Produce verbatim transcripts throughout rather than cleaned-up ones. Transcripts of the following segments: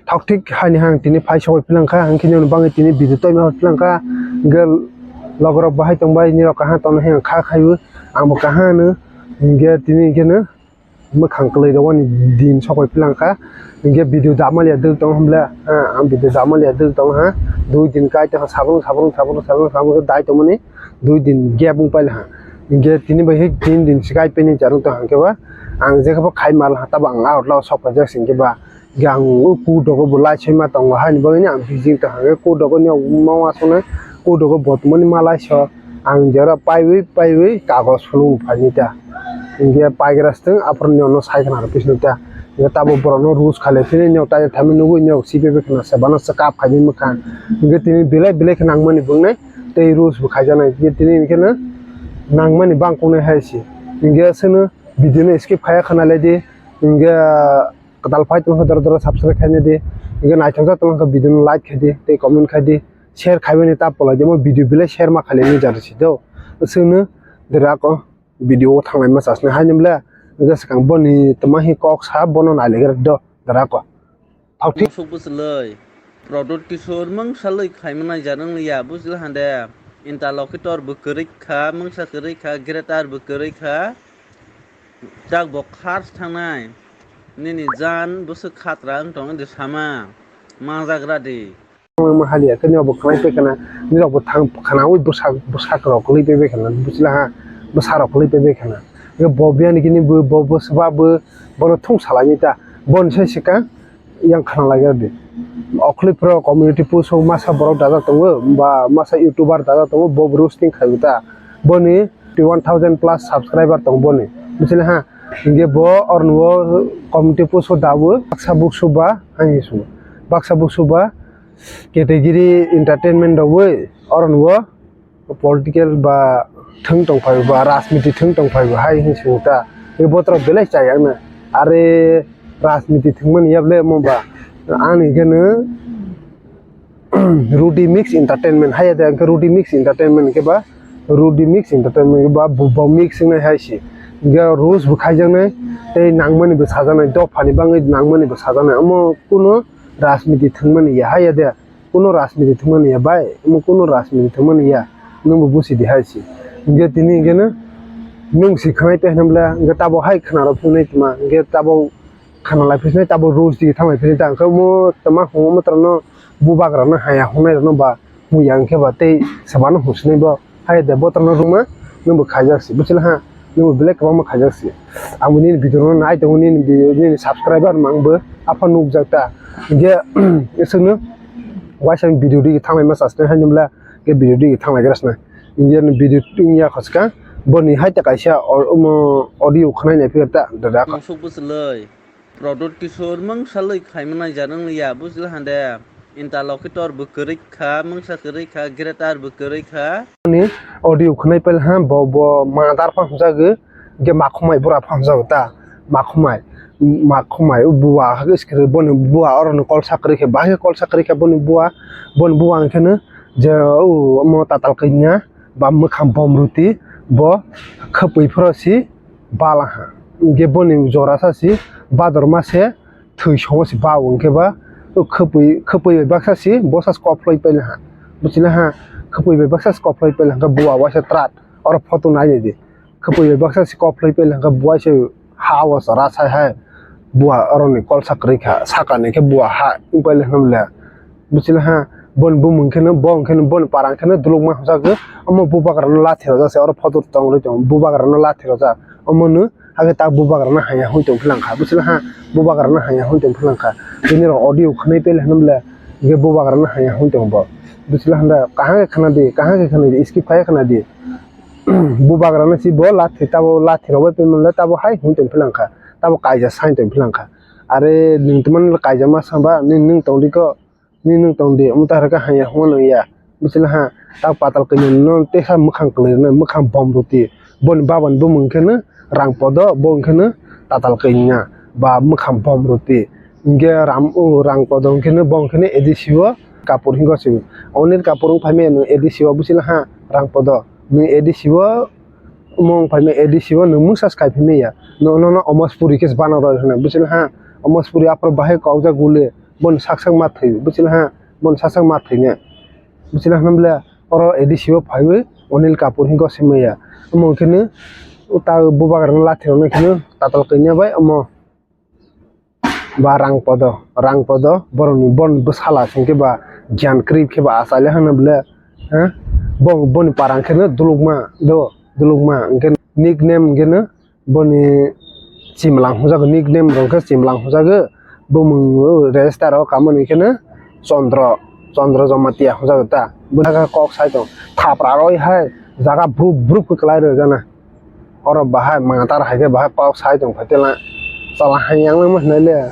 Thok thik haini ang tini phai sogwi philang kha, ang khe nini bagwi tini video twi ma philang kha. Hwnkhe logorok bahai tongbai, nirok kaham tongna hai ang kha khaio, ang bo kaham hwno. Hwnkhe tini hwnkhe no mwkhang kwlwi rok ani din sogwi philang kha. Hwnkhe video dama liya dwk tong hwnle, ha, ang video dama liya dwk tong ha. Dui din kai tong ha, sabung, sabung, sabung, sabung, sabung khe dai tongmani dui din gap wng paila ha. Hwnkhe tini bai khe tin din se kai paini charwng tong ha, hwnkhe ba ang jekhe bo khai mal ha, tabo ang out lao sok paijak se hwnkhe ba. Hwnkhe ang o court rogo bo lai soi ma tongo, haini bagwi no ang busy wng tong ha. Hwnkhe court rogo ni ma uansuknai, court rogo bo tongmani ma lai so, ang jora paiwi paiwi kagoj phulung phaini ta. Hwnkhe paigra swtwng, aphuru ni ono sai khna rw pising ta. Hwnkhe tabuk borok no rules khailai phini nok tai thaimani nugwi nok C P F khna se bana se kap khaini mwkhang. Hwnkhe tini belai belai khe nangmani bwngnai tei rules bo khaijaknai. Hwnkhe tini hwnkhe no nangmani bangkuknai hai se. Hwnkhe aswkno video no skip khaiya khna lai di. Hwnkhe kwtal phai tongkha doro doro subscribe khaina di. Hwnkhe naithokjak tongkha video no like khai di tei comment khai di. Share khaibani ta polai di. Omo video belai share ma khailai nini jara si do. Aswkno dera ko video o thanglai ma chasna haini bwle. Hwnkhe swkang boni tama hi kok sa bono nailagra do dera ko. Thok thik. Musuk bwchwlwi. Pradyot Kishore mungsa lwi khaima naijar wng liya, bujila hande. Interlocutor bo kwrwi kha, mungsa kwrwi kha, greater bo kwrwi kha. Tak bo khars thangnai. Nini jan bwswk khatra wng tong di sama. Manjagra di. Wng ma haliya, khe nirok bo khwnai pai khana, nirok bo thang khwnaui bwsak, bwsak rok kwlwi pai bai khana, bujila ha, bwsa rok kwlwi pai bai khana. Hwnkhe bo biyani kini bo, bo, bo swba bo, bono thung salai ta, boni sai swkang. Yang khna lai di. Okhli pro community post o masa borok dajak tongo, ba masa YouTuber dajak tongo, bo roasting khai ta. Boni twenty one thousand plus subscriber tong boni. Bwsili ha, hingke bo orno community post o dawo, baksa buksu ba, ang su. Baksa buksu ba, category entertainment dawo, orno political ba thwng tong phai ba, rajniti thwng tong phai ba hai hinwi swng ta. Hingke botrok belai chayakna. Are rajniti thwngmani yable mo ba. Ani hingke no Rudy Mix Entertainment hai de, hingke Rudy Mix Entertainment hingke ba, Rudy Mix Entertainment ba, bo, bo mix wngnai hai se. Hingke rules bo khaijaknai, tei nangmani bo sajaknai, dophani bangwi nangmani bo sajaknai. Omo kuno rajniti thwngmani ya hai de. Kuno rajniti thwngmani ya bai, omo kuno rajniti thwngmani ya, nwngbo busi di hai se. Hingke tini hingke no nwng si khwnai tei hwnbla, hingke tabok hai khwnarok phunai tma, hingke tabok khwnalai phisnai, tabok rules di thanglai phisnai ta, hingke omo tma hwngo omo torno bubagra no haya hwngnai rok no ba hwnya hingke ba tei swbano hwnswnai bo. Hai de botrokno rwngma nwngbo khaijak se, bwswla ha, nwngbo belai kwbangma khaijak se. Ang bo nini video no nai tongo, nini video, nini subscriber mang bo aphano nukjak ta. Hingke, aswkno waisa video digi thanglai ma chasnai, haini bwla hingke video digi thanglai gra sna. Hingke video wngya kho swkang, boni hai ta kaisa o-, omo audio khwnai nai phikha ta, da, da. Musuk bwswlwi. Pradyot Kishore mungsa lwi khaima naijar wng liya, bujila hande. Interlocutor bo kwrwi kha, mungsa kwrwi kha, greater bo kwrwi kha. Ni audio khwnai pele ha, bo, bo madar pha hwnjago, hingke makhumai bura pha hwnjago ta, makhumai, makhumai, o bua, hake skiri boni bua, oro ni kolsa kwrwi khe, bahai khe kolsa kwrwi khe boni bua, boni bua hingke no je, o, omo tatal kanya, ba mwkhang bomrwti, bo khapui phoro si, bala ha. Hingke boni jora sa si bador mase thwi songo si ba o hingke ba o khapui, khapui bai baksa si bosa si koploi paila ha. Buchila ha, khapui bai baksa si koploi paila hingke bua waisa trat oro photo nai di. Khapui bai baksa si koploi paila hingke bua se ha o chara sai hai bua oro ni kolsa kwrwi kha, saka ni khe bua ha wng paila hwnle. Buchila ha, boni bumung khe no, bo hwnkhe no, boni para hwnkhe no duluk ma hwnjak, omo bubagra no lathi rwjak se, oro photo tong rwi tongo, bubagra no lathi rwjak, omo no hake ta bubagra no haya hwn tong philang kha, buchila ha, bubagra no haya hwn tong philang kha, bini rok audio khwnai pele hwnle, hwnkhe bubagra no haya hwn tong bo, buchila hwnda kaham khe khna di, kaham khe khna di, skip khai khna di, bubagra no si bo lathi, tabo lathi rw bai pele tabo hai hwn tong philang kha, tabo kaija sai tong philang kha, are nwng tongmani kaija ma samba, nwng tong di ko. Nini nwng tong di, omo ta hwnkhe hanya hwnma nang ya. Buchila ha, tak patal kanya no tesa mwkhang kwlwi rwna, mwkhang bom rwti. Boni baba ni bumung khe no Rangpodo, bo hwnkhe no tatal kanya ba mwkhang bom rwti. Hwnkhe Ram, o Rangpodo hwnkhe no bo hwnkhe no A D C o Kapur hingo se. Onil Kapur wng phaimaya nwng A D C o buchila ha Rangpodo. Nwng A D C o omo wng phaimaya A D C o nwng mungsa se kai phaimaya. Nono no Omospuri khe se bana rw hwnwi buchila ha. Omospuri aphuru bahai kokjak gule. boni sak sak ma thwi, buchila ha, boni sak sak ma thwina. Buchila ha bole oro A D C o phaiwi Anil Kapoor hinwi gosi maya. Omo hwnkhe no ta bubagra no lathi rwna khe no tatal kanya bai omo. Ba Rangpodo, Rangpodo, borokni, borokni bwsala se hwnkhe ba giyan kwrwi khe ba achai le hwno bole, ha? Bo, boni para hwnkhe no Dulukma, do, Dulukma, hwnkhe nickname hwnkhe no boni Chimlang hwnjago, nickname rok khe Chimlang hwnjago, bumung register o kamani hwnkhe no Chondro, Chondro Jamatia hwnjago ta, bo jaga kok sai tong, thapra roi hai jaga brup brup khe kwlai rw jana. Oro bahai mangatar hai khe bahai kok sai tong phai tela. Chala hai yang nang ma hinai le.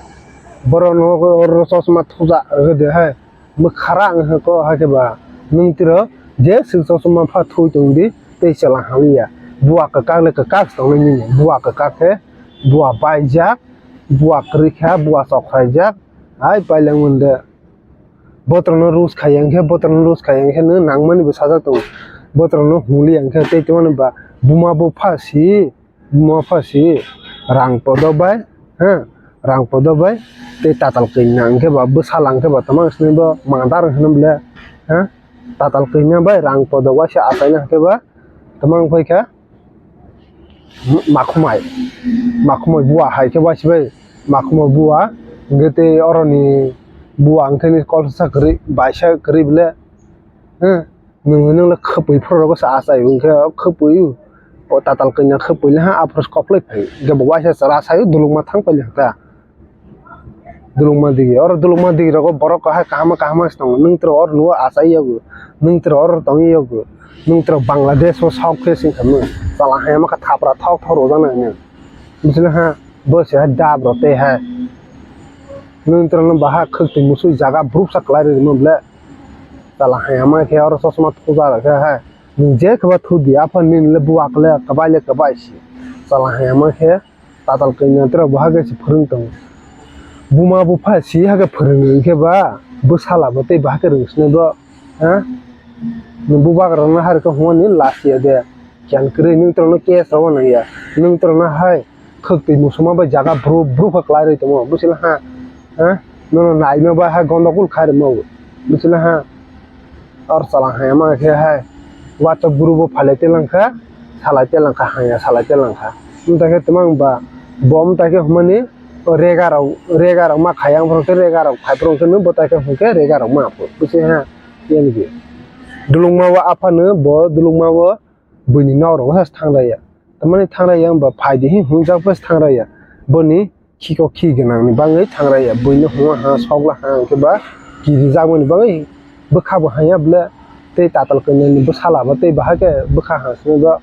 Borok no oro chosma thuja rwgwi de hai. Mwkhara ang hai ko hai khe ba. Nwng tiro je swk chosma pha thui tong di tei chala hamya. Bua kwkak le kwkak se tong nai nini. Bua kwkak khe bua baijak, bua kwrwi kha, bua chokhaijak. Hai paileng mande. Botrokno rus khai yang khe, botrokno rus khai yang khe, nwng nangmani bo sajak tongo. Botrokno hungli yang khe, tei tongmani ba buma bo pha si, buma pha si, Rangpodo bai, ha, Rangpodo bai, tei tatal kanya hwnkhe ba bwsala hwnkhe ba tamo sini bo mangadar hwno bole, ha, tatal kanya bai Rangpodo waisa achaina hwnkhe ba tamo wngpai kha. Makhumai, makhumai bua hai khe waisi bai makhumai bua, hwnkhe tei oroni bua hwnkhe ni kolsa kwrwi, baisa kwrwi bole, nwng, nwng le khwpwi phuru rogo se achai hwnkhe khwpwi o tatal kanya khwpwi le ha aphuru se koplai phai hwnkhe bo waisa chwra sai o dulukma thang paili ta. Dulukma digi, oro dulukma digi rogo borok kahai kahama kahama se tongo. Nwng tro oro nugo achai yago, nwng tro oro tongwi yago, nwng tro Bangladesh o south khe sing kha nwng. Chala hai ma kha thapra thok thok rwjaknai nwng. Bising ha bo se hai dab rw tei hai. Nwng tro no baha khwk twi musui jaga brupsa kwlai rwrwma ble. Chala hai ma khe oro chosma thuja rw khe hai. Nwng je khe ba thu di, aphano nini le buwa kle kwbai le kwbai si. Chala hai ma khe. Tatal kanya tere bo hake se phwrwng tongo. Buma bupha si hake phwrwng hwnkhe ba bwsala bo tei bo hake rwng sinai bo, ha? Nwng bubagra no hai rwkhe hwnmani last ya de. Kiyan kwrwi nwng tongno case rwma nangya. Nwng tongno hai khwk twi musuma bai jaga bru bru khe kwlai rwi tongo. Bwswla ha? Ha? Nono naima bai hai gondogol khai rwma bo. Bwswla ha? Or chala haya ma khe hai WhatsApp group o phalai telangkha, salai telangkha, haya salai telangkha. Wngta khe twmang ba bo wngta khe hwnmani rega rok, rega rok ma khaya wngphru khe rega rok phai phru khe bo tai khe hwn khe rega rok ma phru bwswk ha yani khe. Dulungma o aphano bo dulungma o buini nok rok thang raya. Tamani thang raya wngba phai di hin hwnjak bai thang raya. Boni khiko khi gwnangni bagwi thangraiya, buino hwngo ha, sokla ha, hwnkhe ba kirijakmani bagwi bwkha bo hanya bwle, tei tatal kwnani bwsala bo tei bahai khe bwkha ha swngo,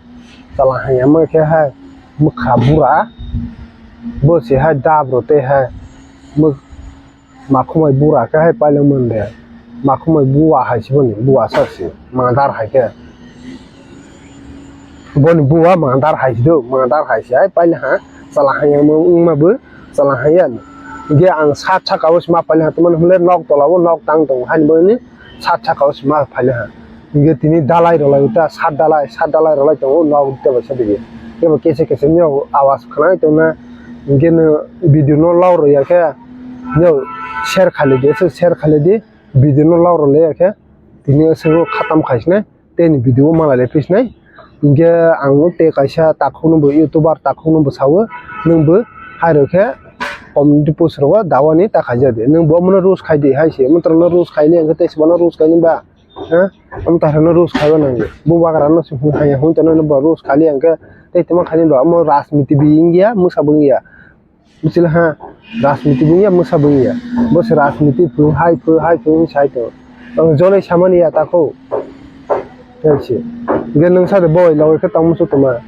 chala hanya ma khe hai mwkha bura, bo se hai dab rw tei hai mwk-, makhumai bura khe hai pailwng mande. Makhumai buwa hai se boni, buwa sa se, madar hai khe. Boni buwa madar hai se do, madar hai se hai paile ha, chala hai yang wngma bo, chala hai ya. Ge ang sat saka o se ma paile ha, tamo hwnle nok tola o nok tang tongo, haini boni sat saka o se ma paile ha. Ge tini dalai rw lai ta, sat dalai, sat dalai rw lai tongo, nok tei bai sa dige. Ge bo kese kese ni awas khna tong na, ge no video no lau rw ya khe, no share khali di, share khali di. Video no lau rw le ya khe tini aswk khatam khai sinai tei ni video o malai le phi sinai. Hinkhe ang tei kaisa takhuk no bo youtuber takhuk no bo sawo, nwng bo hai rw khe community post rogo dawani ta khaijak di, nwng bo omono roast khai di hai se, omo toro no roast khai li ya khe tei se bono roast khai ni ba, ha? Omo toro no roast khai ba nang di, bubagra no se hwn hai ya hwn tong nai bo roast khai li ya khe tei tamo khai ni ba omo rajniti bi wngya mwsa bo wngya. Bwswla ha, rajniti bo wngya, mwsa bo wngya. Bo se rajniti phuru hai phuru, hai phuru wng sai tongo. Ang joloi samani ya takhuk. Tei se. Hwnkhe nwng sa de boi logoi khe tongma se tongma.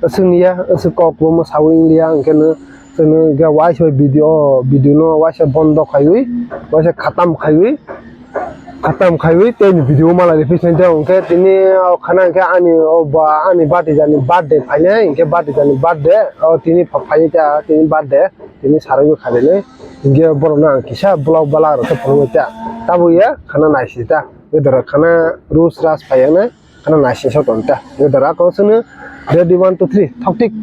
Aswk ni ya, aswk kok bo mwsawi wng li ya, hwnkhe nwng, nwng hwnkhe waisa video, video no waisa bondo khaiwi, waisa khatam khaiwi. Khatam khaiwi tei ni video malai ni phi seng tei hwnkhe tini o khana hwnkhe ani o ba ani bati jani birthday phainai hwnkhe bati jani birthday o tini pha-, phainai ta tini birthday tini sarwi khainai hwnkhe borok no ang kisa vlog vala rw khe phunuknai ta tabuk ya khana naisidi ta wedara khana rus ras phaiyanai khana naisingsa tong ta wedara kok sini ready one two three thok thik.